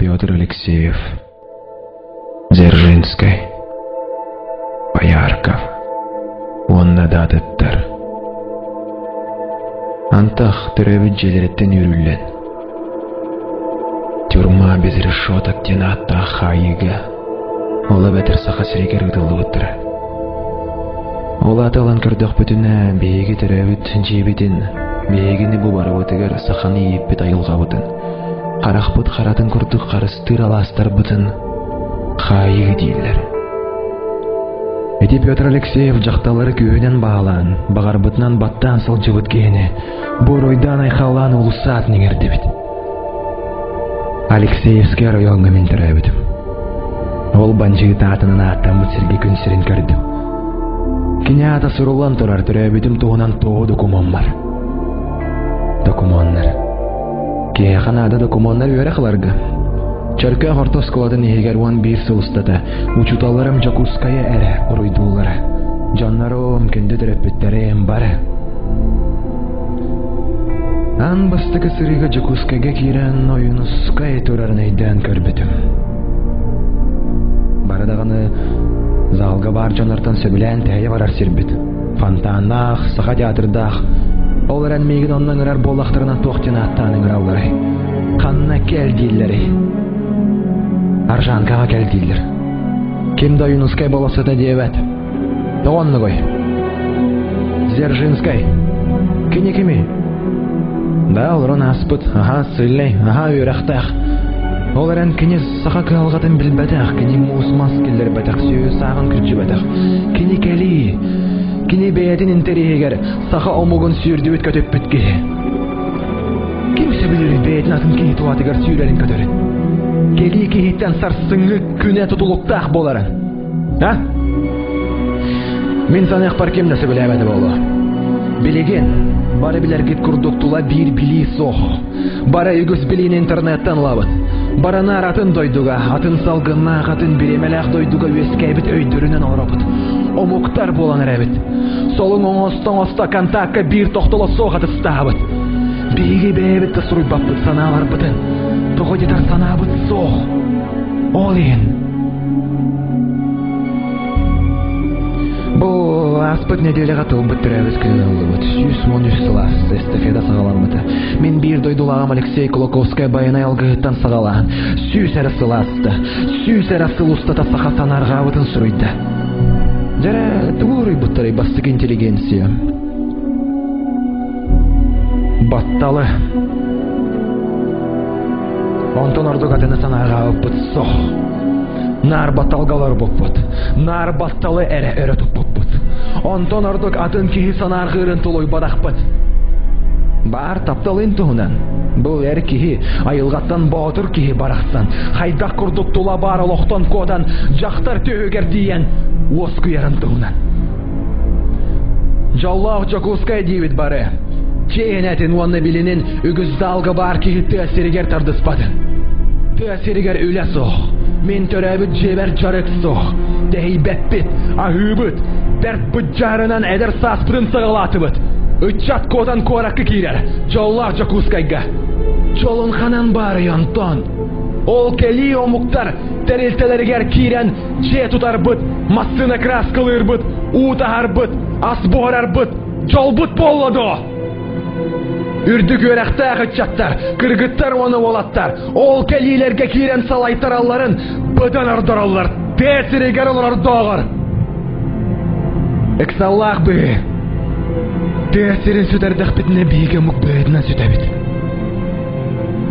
Петр Алексеев, Дзержинскэй, Поярков уонна да атыттар. Антах төрөөбүт дьиэлэриттэн үүрүллэн, тюрьма без решеток диэн ааттаах хаайыыга, ол эбэтэр Саха сиригэр ыытыллыбыттара. Ол ааты ылан көрдөхпүтүнэ, биһиги төрөөбүт дьиэбитин, биһигини бу барыбытыгар саханы ииппит айылҕабытын, харахпыт харатын курдук харыстыыр алаастарбытын хаайыы дииллэр. Ити Петр Алексеев дьахталлары күүһүнэн баалаан, баҕарбытынан баттаан сылдьыбыт киһини буруйдаан-айхаллаан уулусса аатын иҥэрдибит. Алексеевскай оройуоҥҥа мин төрөөбүтүм. Ол бандьыыт аатынан ааттаммыт сиргэ күн сирин көрдүм. Кини аата суруллан турар төрөөбүтүм туһунан туоһу докумуоммар. Докумуоннар. Киһиэхэ наада докумуоннар үөрэх ыларга. Чөркөөх орто оскуолатын иһигэр 11 сыл устата учууталларым Дьокуускайы эрэ уруйдууллара. Дьоннорум, күндү төрөппүттэрим бары. Аан бастакы сырыыга Дьокуускайга киирэн Ойуунускай турарын өйдөөн көрбүтүм. Бары даҕаны залга баар дьоннортон сөбүлээн тэһийэ барар сирбит. Фонтаннаах, саха театрдаах. Ол эрэн миигин онно ыҥырар буоллахтарына туох диэн ааттаан ыҥыралларый? Ханна кэл дииллэрий? Аржанкаҕа кэл дииллэр. Ким да Ойуунускай болуоссата диэбэт. Тоҕо оннугуй? Дзержинскай. Кини кимий? Да, олорон ааспыт. Аһаа, сильнэй, аһаа үөрэхтээх. Ол эрэн кини саха кыһалҕатын билбэтэх, кини муус-мас киллэрбэтэх, сүөһү сааҕын күрдьүбэтэх. Кини кэлии. Кини бэйэтин интэриэһигэр саха омугун сүүрдүбүт-көтүппүт киһи. Ким сөбүлүүрүй бэйэтин атын киһи тулатыгар сүүрэрин-көтөрүн? Кэлии киһиттэн сарсыҥҥы күнэ тутулуктаах буоларын. А? Мин саныахпар ким да сөбүлээбэтэ буолуо. Билигин бары билэргит курдук тула биир билии суох. Бары үгүс билиини интернеттэн ылабыт. Баранаар атын дойдуга, атын салгыннаах, атын бириэмэлээх дойдуга үөскээбит өйдөрүнэн олоробут. Омуктар буолан эрэбит. Солуҥ оҥосто-оҥосто контакка биир тохтоло суох атыстаабыт. Биһиги бэйэбит да суруйбаппыт санааларбытын. Тоҕо диэтэр санаабыт суох. Ол иһин Бу ааспыт нэдиэлэҕэ тылбыт төрөөбүт күнүн ыллыбыт. 113 сыл ааста эстафета саҕаламмыта. Мин биир дойдулааҕым Алексей Кулаковскай байанай алгыһыттан саҕалаан, сүүс эрэ сыл ааста. Сүүс эрэ сыл устата саха санаарҕаабытын суруйда. Дьэрэ, тугу уруйбуттарый бастакы интеллигенция? Батталы. Онтон ордук атыны санаарҕаабыппыт сох. Наар батталга олорбуппут. Наар батталы эрэ өрө туппуппут. Онтон ордук атын киһи санаарҕыырын тулуйбатахпыт. Баар тапталын туһунан. Бұл эр киһи, айылҕаттан боотур киһи барахсан, хайдах курдук тула баар олохтон куотан, дьахтар түһүгэр тиийэн, уоскуйарын туһунан. Дьоллоох Дьокуускай диибит бары. Чиэһинэтин уонна билинин үгүс залга баар киһи тыа сиригэр тардыспатын. Тыа сиригэр үлэ суох. Мин төрөөбүт дьиэбэр дьарык суох. Тэһийбэппит, аһыыбыт, бэрт быдьаарынан эдэр сааспытын саҕалаатыбыт. Ыччат куотан куоракка киирэр, дьоллоох Дьокуускайга. Дьолун ханан баарый онтон? Ол кэлии омуктар тэрилтэлэригэр киирэн дьиэ тутарбыт, массыына кырааскалыырбыт, уу таһарбыт, ас буһарарбыт, дьолбут буолла дуо? Үрдүк үөрэхтээх ыччаттар, кыргыттар уонна уолаттар ол кэлиилэргэ киирэн салайтаралларын быдан ордороллор, тыа сиригэр олорордооҕор. Ыксаллаах быһыы. Тыа сирин сүтэрдэхпитинэ биһиги омук быһыытынан сүтэбит.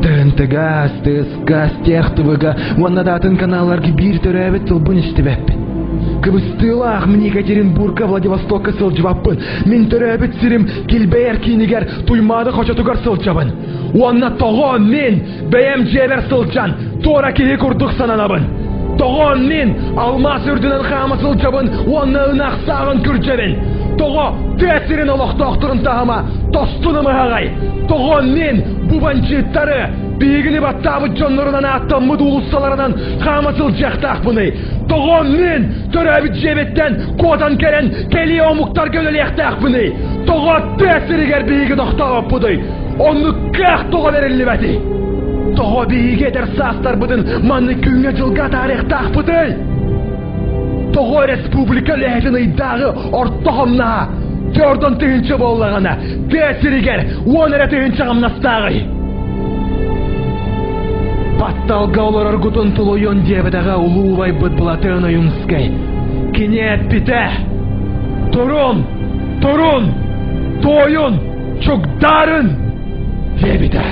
Тыынтыгаас, тыаскаас, тех-ТВ-га уонна да атын каналларга биир төрөөбүт тылбын истибэппин. Кыбыстыылаах мин Екатеринбурга, Владивостокка сылдьыбаппын. Мин төрөөбүт сирим Килбэйэр киинигэр Туймаада хочотугар сылдьабын. Уонна тоҕо мин бэйэм дьиэбэр сылдьан туора киһи курдук сананабын? Тоҕо мин алмаас үрдүнэн хаама сылдьабын уонна ынах сааҕын күрдьэбин? Тоҕо тыа сирин олохтоохторун таһыма тосту намыһаҕай? Тоҕо мин бу бандьыыттары биһигини баттаабыт дьоннорунан ааттаммыт уулуссаларынан хаама сылдьыахтаахпыный? Тоҕо мин төрөөбүт дьиэбиттэн куотан кэлэн кэлии омуктарга үлэлиэхтээхпиний? Тоҕо тыа сиригэр биһиги тохтообоппутуй? Оннук кыах тоҕо бэриллибэтий? Тоҕо биһиги эдэр саастарбытын маннык күҥҥэ-дьылга атаарыахтаахпытый? Тоҕо республика үлэһитин ыйдааҕы орто хамнаһа 40 000 буоллаҕына, тыа сиригэр 10 эрэ тыһыынча хамнастааҕый? Батталга олороргутун тулуйун диэбэтэҕэ улуу убайбыт Былатыан Ойуунускай. Кини эппитэ: Турун! Турун! Туойун! Чугдаарын! Диэбитэ.